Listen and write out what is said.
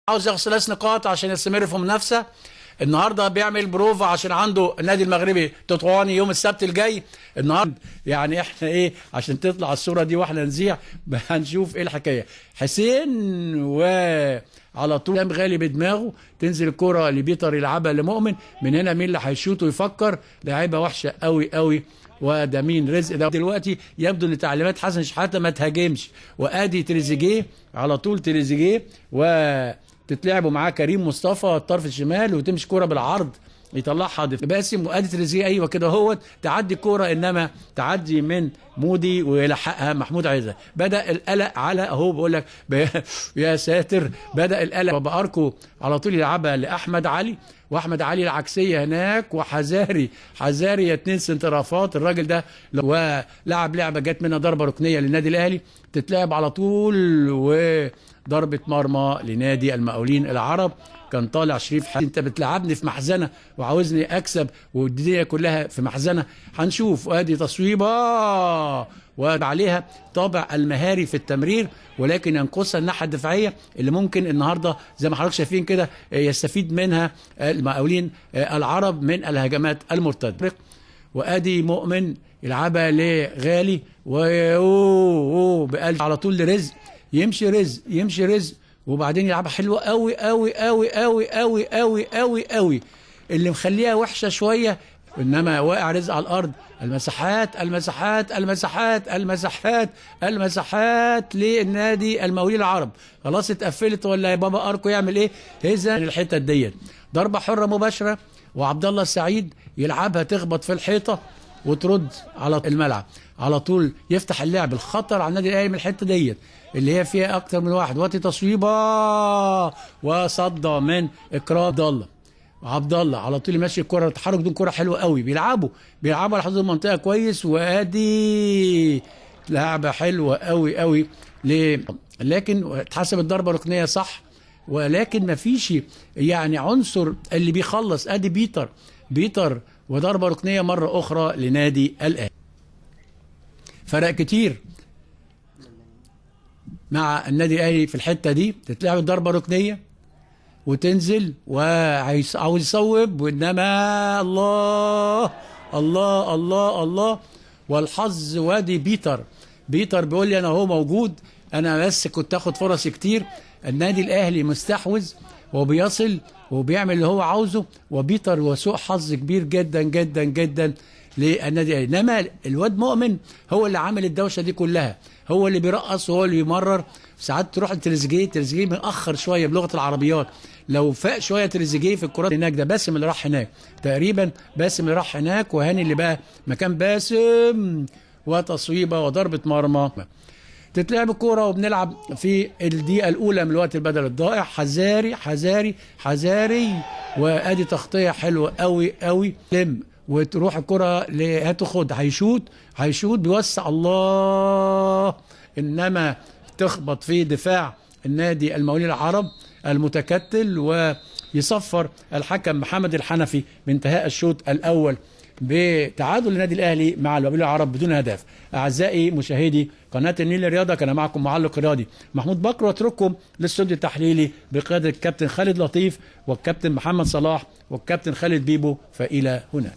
عاوز ياخد 3 نقاط عشان يستمر في منافسه. النهارده بيعمل بروفا عشان عنده النادي المغربي تطواني يوم السبت الجاي. النهارده يعني احنا ايه عشان تطلع الصورة دي واحنا نذيع هنشوف ايه الحكاية. حسين وعلى طول غالي بدماغه تنزل الكره لبيتر يلعبها لمؤمن، من هنا مين اللي هيشوط ويفكر؟ لعيبة وحشة قوي قوي، وده مين؟ رزق. ده دلوقتي يبدو ان تعليمات حسن شحاته ما تهاجمش، وادي تريزيجيه على طول، تريزيجيه وتتلعبوا معاه كريم مصطفى الطرف الشمال، وتمشي كورة بالعرض يطلعها باسم، وادي تريزيجيه ايوه كده اهوت، تعدي كورة انما تعدي من مودي ويلحقها محمود عزه. بدا القلق على اهو، بقول لك يا ساتر، بدا القلق. باركو على طول يلعبها لاحمد علي، واحمد علي العكسيه هناك، وحزاري حزاري 2 سنترافات الراجل ده، ولعب لعبه جت منها ضربه ركنيه للنادي الاهلي تتلعب على طول، وضربه مرمى لنادي المقاولين العرب. كان طالع شريف، انت بتلعبني في محزنه وعاوزني اكسب والدنيا كلها في محزنه. هنشوف ادي تصويبه وعليها طابع المهاري في التمرير، ولكن ينقصها الناحية الدفاعية اللي ممكن النهارده زي ما حضرتك شايفين كده يستفيد منها المقاولين العرب من الهجمات المرتدة. وادي مؤمن يلعبها لغالي بقلب على طول لرزق، يمشي رزق يمشي رزق، وبعدين يلعبها حلوة قوي قوي قوي قوي قوي قوي قوي قوي، اللي مخليها وحشة شوية، انما واقع رزق على الارض. المساحات المساحات المساحات المساحات المساحات للنادي المقاولين العرب، خلاص اتقفلت ولا يا بابا اركو يعمل ايه؟ اذا الحتة ديت ضربه حره مباشرة، وعبد الله السعيد يلعبها تخبط في الحيطة وترد على الملعب على طول، يفتح اللعب الخطر على النادي الاهلي من الحتة ديت اللي هي فيها اكتر من واحد. وقت تصويبه وصدى من اكرام عبد الله. عبد الله على طول ماشي الكره، التحرك دون كره حلوة قوي، بيلعبوا على حدود المنطقة كويس، وادي لعبه حلوة قوي قوي لكن اتحسب الضربة ركنيه صح، ولكن ما فيش يعني عنصر اللي بيخلص. ادي بيتر وضربه ركنيه مرة اخرى لنادي الاهلي. فرق كتير مع النادي الاهلي في الحتة دي، تتلعب الضربة ركنيه وتنزل وعاوز يصوب، وانما الله الله الله الله والحظ. وادي بيتر بيقول لي انا هو موجود، انا بس كنت اخد فرص كتير. النادي الاهلي مستحوذ وبيصل وبيعمل اللي هو عاوزه، وبيتر وسوء حظ كبير جدا جدا جدا للنادي الاهلي. انما الواد مؤمن هو اللي عامل الدوشة دي كلها، هو اللي بيرقص وهو اللي بيمرر. ساعات تروح لتريزيجيه، تريزيجيه متاخر شوية بلغه العربيات، لو فاق شوية تريزيجيه في الكرات هناك، ده باسم اللي راح هناك تقريبا، باسم اللي راح هناك، وهاني اللي بقى مكان باسم، وتصويبه وضربه مرمى. تتلعب الكورة وبنلعب في الدقيقة الاولى من الوقت البدل الضائع. حزاري حزاري حزاري، وادي تغطيه حلوة قوي قوي، لم وتروح الكره لهاتو خد، هيشوط بيوسع الله، انما تخبط في دفاع النادي المقاولين العرب المتكتل، ويصفر الحكم محمد الحنفي بانتهاء الشوط الاول بتعادل النادي الاهلي مع المقاولين العرب بدون هدف. اعزائي مشاهدي قناة النيل للرياضة، كان معكم معلق رياضي محمود بكر، واترككم للاستوديو التحليلي بقيادة الكابتن خالد لطيف والكابتن محمد صلاح والكابتن خالد بيبو. فالى هناك.